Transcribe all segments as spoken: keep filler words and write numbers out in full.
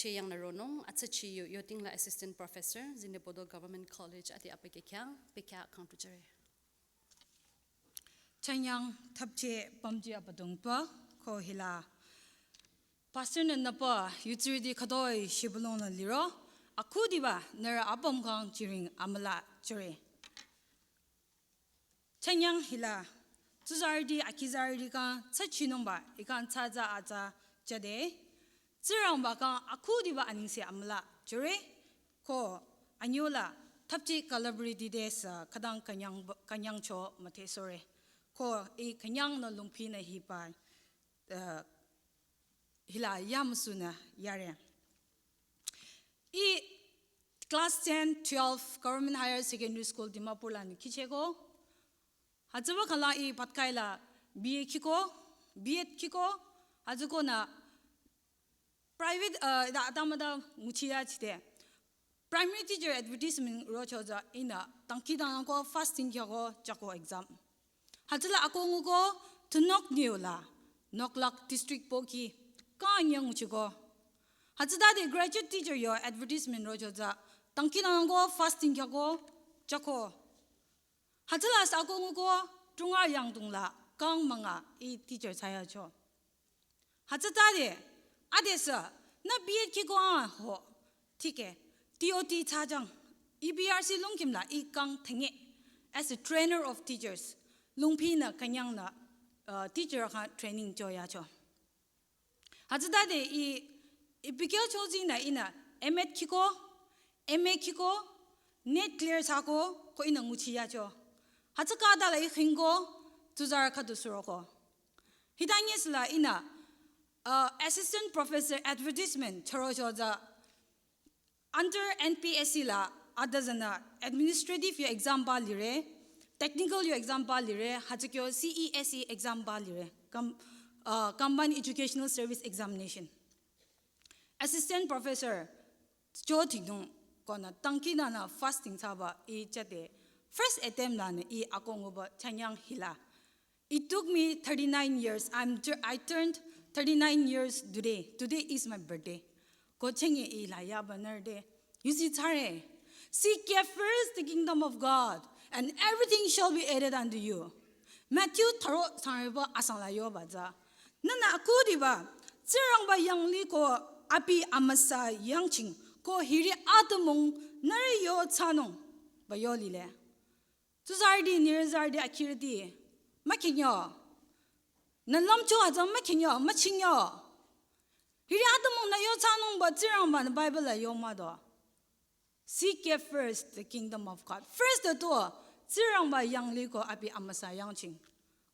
Yang nü ronung, atsa chi yu, yoting la assistant professor, Zunheboto Government College, ati apa ke kyang, pe kya kang tu jere. Chanyang thapche pamji abüdongba ko hila. Pastor nü nüpa yutsirüti khütoi shibülung nü liro, akhudiba nührü apüm kang chiring amüla jüre. Chanyang hila, tsuzarüti akizarüti kang tsü chinungba, ikang tsü tsü atsa jade, Tsingrangba kang akhudiba anengse amüla jüre, ko anyüla thapche celebrity day sü khütang künyang, künyangcho müdhe sore. Ko i künyang nü lungpi nü hiba, uh, hila yamsünü yare. I class ten, twelve, Government Higher Secondary School Dimapur la nü khicheko. Hütsüba khala i Patkai la B A khiko, B Ed khiko, hütsüko nü private, uh, da, da, ma da nguchi ya chide. Primary teacher advertisement rocho tsü ihnü dangkhidangnangko fasting khyako jüko exam. Hütsüla ako nguko tunok niu la, Noklak district pohki, kang yang nguchiko. Hütsütade graduate teacher yo advertisement rocho tsü dangkhidangnangko fasting khyako jüko. Hütsüla sü ako nguko tunga yangdong la kang münga i teacher thsayacho. Hütsütade, adesü, nü B Ed khiko a ho, thike, T O T thsajang, E B R C Longkhim la i kang thenge, as a trainer of teachers, lungpi nü künyang nü, uh, teacher kha training choyacho. Hütsütade i, i bikyo choji nü ihnü M Ed khiko, M A khiko, NET clear thsako, ko ihnü nguchiyacho. Hütsü khüta la i khingo, tsuzarü khüdu suroko. Hitanyesü la ihnü, uh, assistant professor advertisement chürocho tsü under N P S C la adüzünü administrative yo exam ba lire, technical yo exam ba lire, hütsükyo C E S E exam ba lire, com-, uh, Combined Educational Service Examination. Assistant professor cho thingnung ko nü dangkhidangnang fasting thsaba i jade first attempt la nü i ako nguba chanyang hila. It took me thirty-nine years. I'm tur-, I turned thirty-nine years today. Today is my birthday. Ko chenge i la yaba nerde. You see, tsare. Seek ye first the kingdom of God, and everything shall be added unto you. Matthew tharo sangreba asang la yoba tsü. Nünü akhudiba, Tsingrangba yanglih ko abi amüsa yangching, ko hiri atümung nührü yo thsanung, ba yo lile. Tsuzarüti, nirüzarüti, akhirüti, mükhingyo. Nü lümcho hütsü mükhingyo, müchingyo. Hiri atümung nü yo thsanungba Tsingrangba nü Bible la yo mah do. Seek ye first the kingdom of God. First de to, Tsingrangba yanglih ko abi amüsa yangching.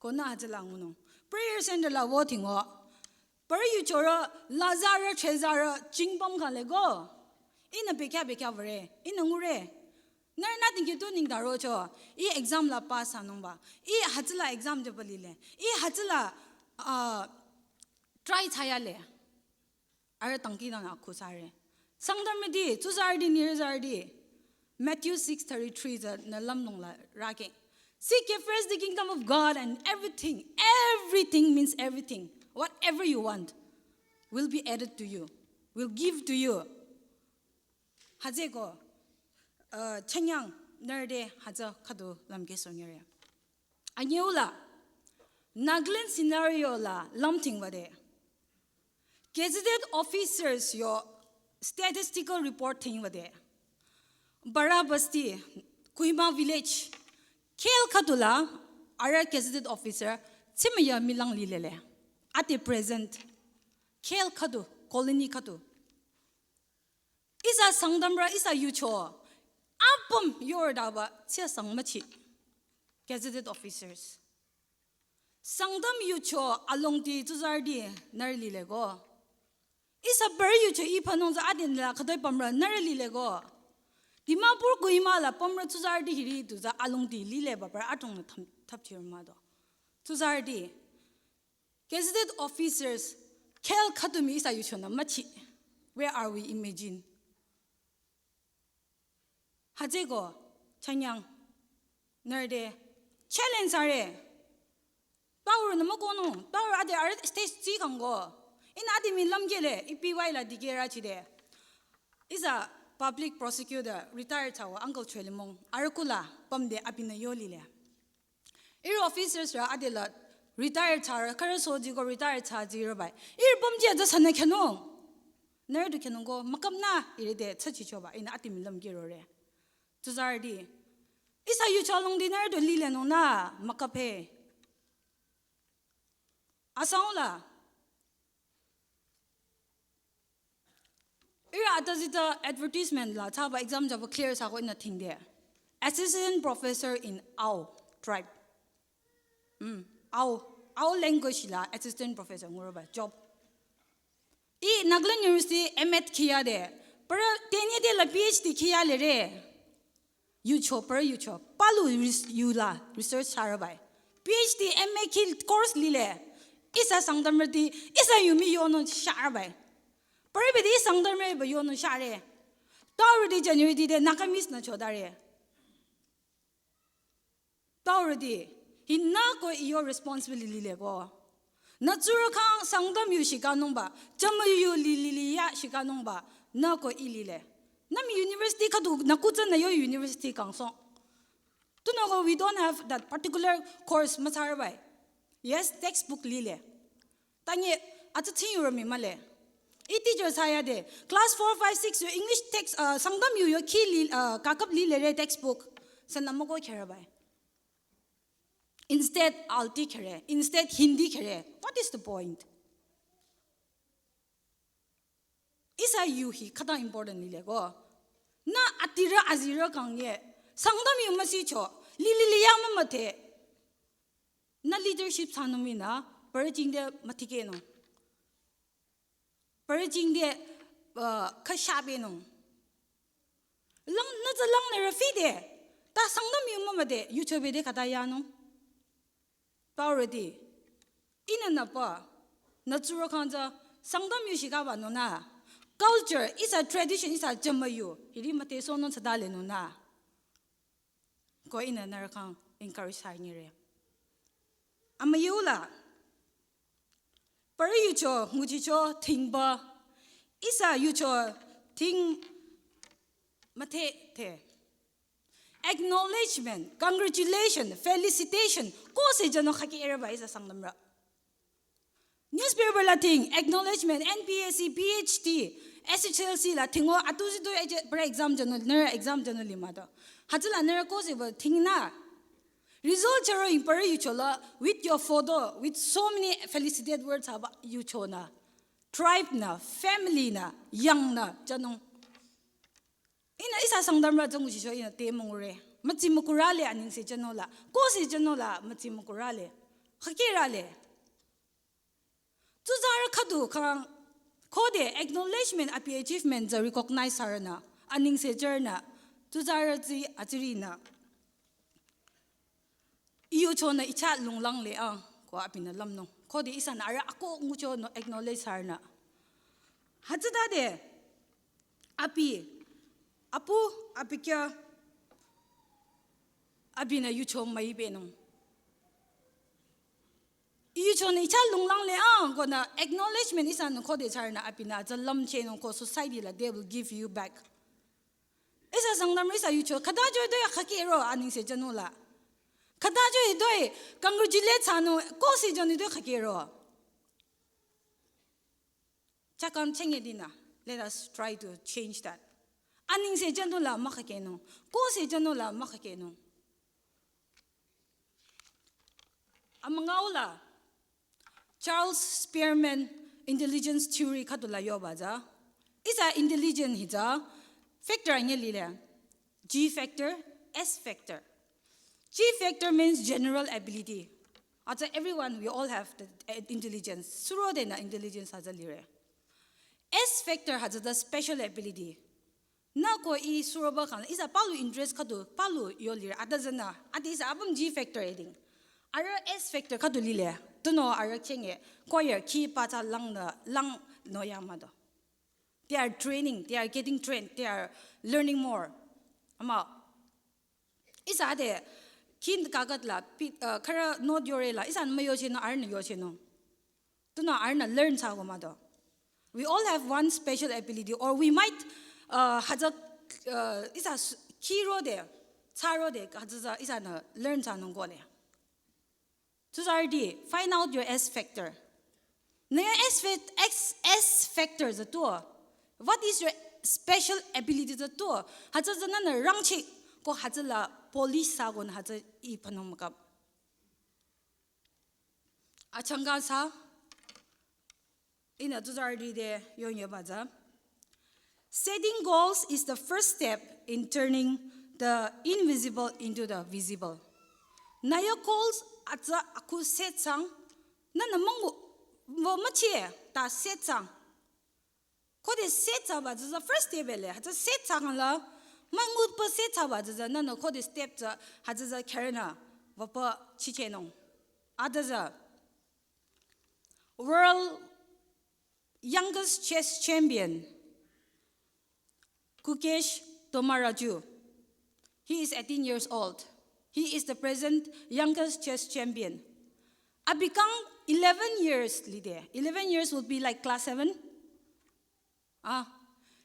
Ko nü hütsüla ngunung. Prayer center la wo thingo. Parü yuchorü, lazarü, chezarü, chingbam kha lego. Ihnü bekya bekya vare, ihnü ngure. Nührü nü tingki tu nengdarocho. I exam la pass thsanungba. I hütsüla exam de ba lile. I hütsüla, ah, try thsayale. Arüh dangkhidangnang akhu thsare. Sangtamrüti, tsuzarüti, nirüzarüti. Matthew six thirty-three tsü nü lümlong la rake. Seek ye first the kingdom of God and everything, everything means everything, whatever you want, will be added to you, will give to you. Hütsüko, uh, chanyang nerde hütsü khüdu lümkesongere. Anyüla, Nagaland scenario la lümthingwade. Gazetted officers yo statistical report thingwade. Bara Basti, Kohima village, khel khüdula, arüh gazetted officer, tsimaya milang lilele. At the present, khel khüdu, colony khüdu. Ihsa Sangtamrü, ihsa yucho. Apüm yordaba, tsü sangmachi. Gazetted officers. Sangtam yucho alongdi tsuzarüti nührü lilego. Ihsa parü yucho iphanung tsü adin la khütoi pümrü nührü lilego. Dimapur Kohima la pümrü tsuzarüti hiri tu tsü alongdi lileba parü atong na tham-, thapchir mah do. Tsuzarüti. Gazetted officers, khel khüdu mii ihsa yucho nü machi. Where are we? Imagine. Hütsüko, chanyang, nerde, challenge are. Paurü nü mükohnung, paurü ade arüh stage tsi kangko. Ihnü ade mii lümkele, i P Y la dikehrü chide. Ihsa public prosecutor retire thsawa Uncle Cholimong arüh kula pümde abinü yo lile. Ihrü officers rü adela retire thsarü, khürü soji ko retire thsaji rübai. Ihrü pümji aja sünü khyünung. Nührü du khyünung ko müküpnü ihrü te thsachichoba ihnü atimih lümkirore. Tsuzarüti, ihsa yuchalongdi nührü du lilenungnü müküp he. Asangla. Ihrü atazita advertisement la thsaba exam jüba clear thsako ihnü thingde. Assistant professor in Ao tribe. Hmm. Ao, Ao language la assistant professor ngurüba job. Ih Nagaland University M.Ed khiyade. Parü tenye de la Ph.D. khiyalere. Yucho, parü yucho. Palu res-, yula research thsarübai. Ph.D. M.A. khi course lile. Ihsa Sangtamrüti, ihsa yumi yonung thsarübai. Parü bede Sangtamrüba yonung thsare. Taurüti January de Nagamese nü chodare. Taurüti, hinü ko iyo responsibility lile ko. Nü tsurü khyang Sangtam yu shikanungba, Jümü yu li li li ya shikanungba, nü ko ih lile. Nü mi university khüdu nü kutsü nü yo university kangsohng. Tunüo ko we don't have that particular course müthsarübai. Yes, textbook lile. Tanye, atsa thing yurü mi mühle. Ih teacher thsayade, class four, five, six yo English text, uh, Sangtam yu yo khi li, uh, kakap lilere textbook. Sünü müko kherübai. Instead, Alti khere. Instead, Hindi khere. What is the point? Ihsa yu hi khüta important lile ko. Nü adirü azirü kangye. Sangtam yu müsicho. Li li li ya mümüdhe. Nü leadership thsanung minü, parü jingde mütikehnung. Parü jingde, uh, khashabehnung. Lang, nü tsü langnürü fide. Ta Sangtam yu mümüdhe, yucho bede khüta yanung. Taurüti. Ihnü nüpa. Nü tsurü khyang tsü Sangtam yu shikabanungnü. Culture, ihsa tradition, ihsa Jümü yu. Hiri müdhesohnung thsadalenungnü. Ko ihnü nührü khyang encourage thsanyire. Amüyula. Parü yucho, nguchicho, thingba. Ihsa yucho, thing müdhe the. Acknowledgement, congratulation, felicitation. Ko se jünung khakirüba ihsa Sangtamrü. Newspaper la thing, acknowledgement, N P S C, P H D, S H L C la thing o, atu si tu eje, pra exam jünung, nührü exam jünung lima to. Hütsüla nührü ko se ba thing nü. Result chüro in parü yucho la, with your photo, with so many felicitate words haba yuchonü. Tribe nü, family nü, yang nü, jünung. Ihnü ihsa Sangtamrü tsü nguchicho ihnü te müngure. Mütsi mükurale anengse jünung la. Ko se jünung la, mütsi mükurale. Khakirale. Tsuzarü khüdu khyang khode acknowledgement abi achievement tsü recognize thsarünü, anengse jünü, tsuzarü tsü atsürinü. Ih yuchonü icha lunglangle ang, ko abinü lümnung. Khode ihsanü arüh ako nguchonü acknowledge thsarünü. Hütsütade, abi, apu, abi kya, abinü yucho müibenung. Ih yuchonü icha lunglangle ang, konü acknowledgement ihsanü khode thsarünü abinü tsü lümchehnung ko society la they will give you back. Ihsa Sangtamrü ihsa yucho, khüta joi doi khakiro anengse jünung la. Khüta joi doi congratulate thsanung, ko se jünung doi khakiro. Chakam chenge dinü. Let us try to change that. Anengse jünung la mükhakehnung. Ko se jünung la mükhakehnung. Amüngao la Charles Spearman intelligence theory khüdu la yoba tsü. Ihsa intelligence hi tsü factor anyüh lile. G factor, S factor. G factor means general ability. Hütsü everyone, we all have the uh, intelligence. Surodenü intelligence hütsü lire. S factor hütsü the special ability. Nü ko ih suroba kang, ihsa palu interest khüdu, palu yo lire, ata tsünü, ati ihsa apüm G factor eding. Arüh S factor khüdu lile, tunüo arüh chenge, choir khi pa tsü langnü, lang no ya mah do. They are training, they are getting trained, they are learning more. Ama, ihsa ade, khi kakat la, pi, uh, khürü note yore la, ihsanü müyochehnung, arühnü yochehnung. Tunüo arühnü learn thsako mah do. We all have one special ability, or we might uh, hütsü, uh, ihsa s-, khi rode, thsa rode, hütsü tsü ihsanü learn thsanung kohle. Tsuzarüti, find out your S factor. Nü S fa-, S, S factor tsü tu. What is your special ability tsü tu? Hütsü tsü nünü rangchi ko hütsüla polish thsa ko nü hütsü ih panung mükap. Achangka thsa, ihnü tsuzarüti te yongyeba tsü. Setting goals is the first step in turning the invisible into the visible. Nü yo goals atsa aku set thsang, nünü müngu, wo müchie ta set thsang. Khode set thsaba tsü tsü first step le, hütsü set thsang la, müngu pa set thsaba tsü tsü, nünü khode step tsü, hütsü tsü kherena, wapa chichehnung. Ade tsü, world youngest chess champion, Gukesh Dommaraju. He is eighteen years old. He is the present youngest chess champion. Abi kang eleven years lide. Eleven years would be like class seven. Ah,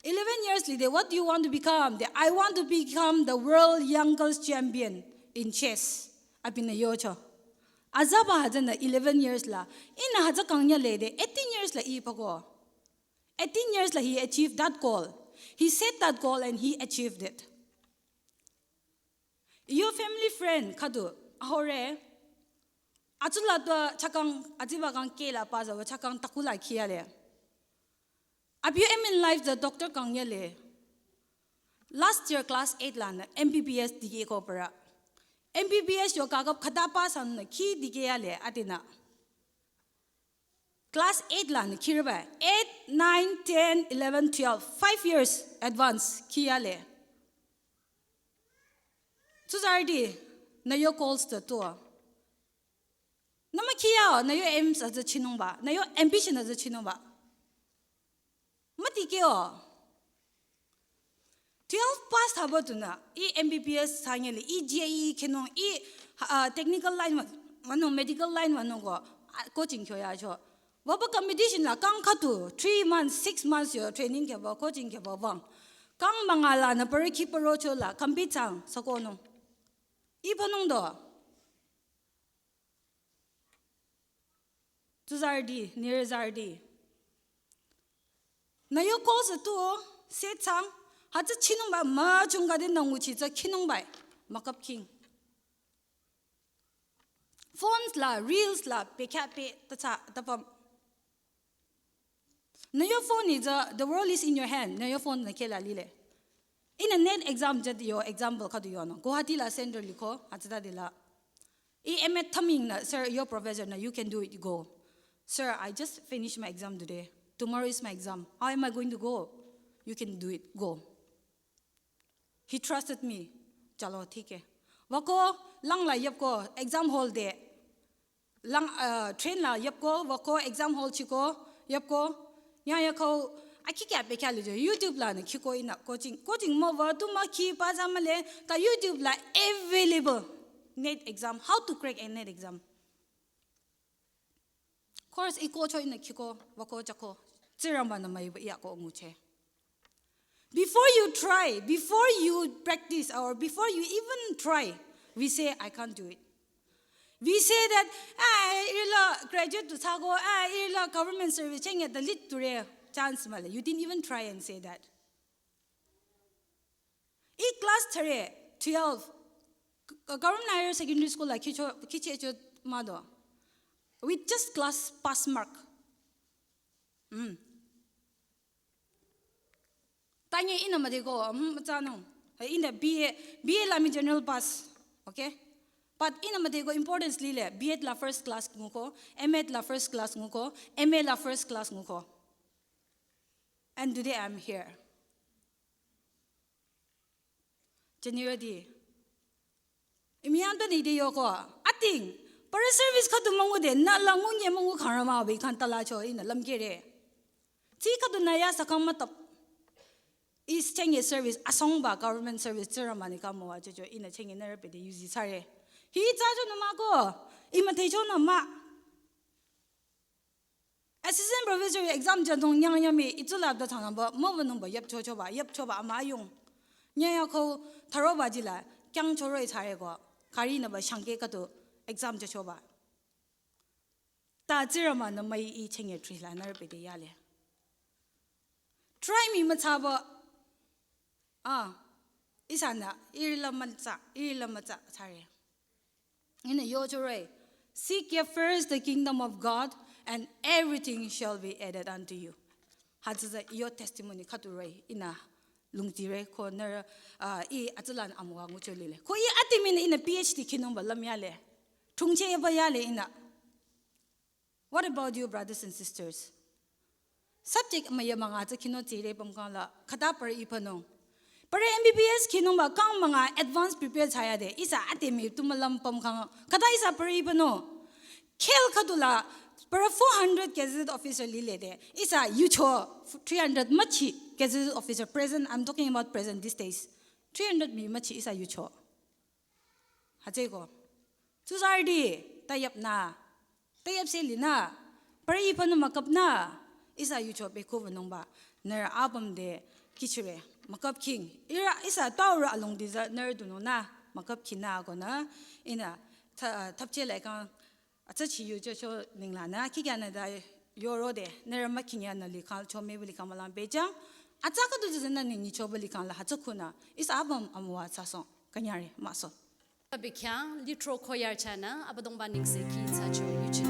eleven years lide. What do you want to become? The, I want to become the world youngest champion in chess. Abinü yocho. Azaba hütsünü eleven years la. Ihnü hütsü kang nyalede. Eighteen years la ih pako. Eighteen years la he achieved that goal. He set that goal and he achieved it. Your family friend khüdu ahore. Atsula to chakang, atsiba kang kela pa za chakang takula khiale. Abi yo aim in life the doctor kang yale. Last year class eight lanü M B B S dikeh ko para. M B B S yo kakap khüta pass anü khi dikeh yale adenü. Class eight lanü khirba. Eight, nine, ten, eleven, twelve. Five years advance khiyale. Tsuzarüti, nü yo goals tsü tu. Nü mükhiya, nü yo aims atsü chinungba, nü yo ambition atsü chinungba. Mütikeh o. Twelve pass thsaba tunü, ih M B B S thsanyele, ih J E E khenung, ih, ah, technical line wü, wünung, medical line wünung ko, ah, coaching kyo yacho. Wüba competition la kang khüdu, three months, six months yo training kheba, coaching kheba wüng. Kang münga lanü parikhi parocho la, compete thsang, sakonung. Ih panung do. Tsuzarüti, nirüzarüti. Nü yo goals tsü tu, set thsang, hütsü chinungba müchungkade nü nguchi tsü khinungba, mükap king. Phones la, reels la, pekya pe, ta thsa, ta pam. Nü yo phone hi tsü, the world is in your hand, nü yo phone nü kheh la lile. Ihnü NET exam jüde yo example khüdu yonung. Guwahati la center liko, hütsütade la. Ih M A taming nü, sir, your professor nü, you can do it, go. Sir, I just finished my exam today. Tomorrow is my exam. How am I going to go? You can do it, go. He trusted me. Chalo, thik hai. Wüko, lang la yüpko, exam hall de. Lang, uh, train la yüpko, wüko, exam hall chiko, yüpko. Nya ya khau, akhi kya pekya le jo, YouTube lanü khiko ihnü coaching. Coaching mo wü tu mükhi pa za mühle, ta YouTube la available. NET exam, how to crack a NET exam. Course ih ko cho ihnü khiko, wüko chako. Tsingrangba nü müiba ih ako ngucheh. Before you try, before you practice, or before you even try, we say, "I can't do it." We say that, "Ah, ihrü la graduate tu thsako, ah, ihrü la government service chenge the lead to re chance mühle." You didn't even try and say that. Ih class three, twelve, g-, government higher secondary school la khicho, khichehcho mah do. With just class pass mark. Hmm. Tanye ihnü müdeko, hmm, mütsanung. Ihnü B A, B A la mi general pass. Okay? But ihnü müdeko importance lile, B Ed la first class nguko, M Ed la first class nguko, M A la first class nguko. And today I'm here. General di. Ih mian to nü ide yoko. Ating, para service khüdu müngude, nü la ngunye müngu khangrü mah be khan tala cho ihnü lümkehre. Tsi khüdu nü ya sakang mütap. Ih chenge service, asongba government service, Tsingrangba nü kamo wa chocho, ihnü chenge nührü pede yuzi thsare. Hi thsacho nü mah ko, ih müdhecho nü mah. Assistant professor exam jadong nyang nyami itsulap da thangba, maba nungba yap chochoba, yap choba ama ayung. Nyaya ko tharoba jila, kyang choroi thare ko, kari na ba shangke katu exam chochoba. Ta tsirama na mai i chenge trila na repete yale. Try mi matsaba. Ah, isana, irila matsa, irila matsa thare. Ina yo choroi. Seek ye first the kingdom of God and everything shall be added unto you. Hatsüza yo testimony khaturoi ina lungtire ko ner, ah, i atsalan amwa ngucho lile. Ko i atimin ina P H D kinungba lamyale. Thungche yaba yale ina. What about you, brothers and sisters? Subject maya manga tsü kino tsire pamkang la khata para ipanung. Para M B B S kinungba kang manga advance prepare chaya de. Isa ate mi tumalam pamkang. Khata isa para ipanung. Khel khatu la para four hundred gazetted officer lile de. Isa yucho three hundred machi gazetted officer present. I'm talking about present these days. Three hundred mi machi isa yucho. Hatsü ko. Tsuzardi, tayap na. Tayap se li na. Pari panu makap na. Isa yucho pe ko vanung ba. Ner apam de kichire. Makap king. Ira isa tau ra alung diza ner dunu na. Makap king na ko na. Ina ta, tapche lai kang. Atsa chi yu cho cho ningla na. Kikya na da yoro de. Ner makinya na likang cho me likang malang bejang. Atsa ka du zena ni ni cho ba likang la. Hatsü kuna. Isa apam amwa sa song. Kanyari maso. Abikyang litro koyar chana abadongba ningse ki tsacho yuchi.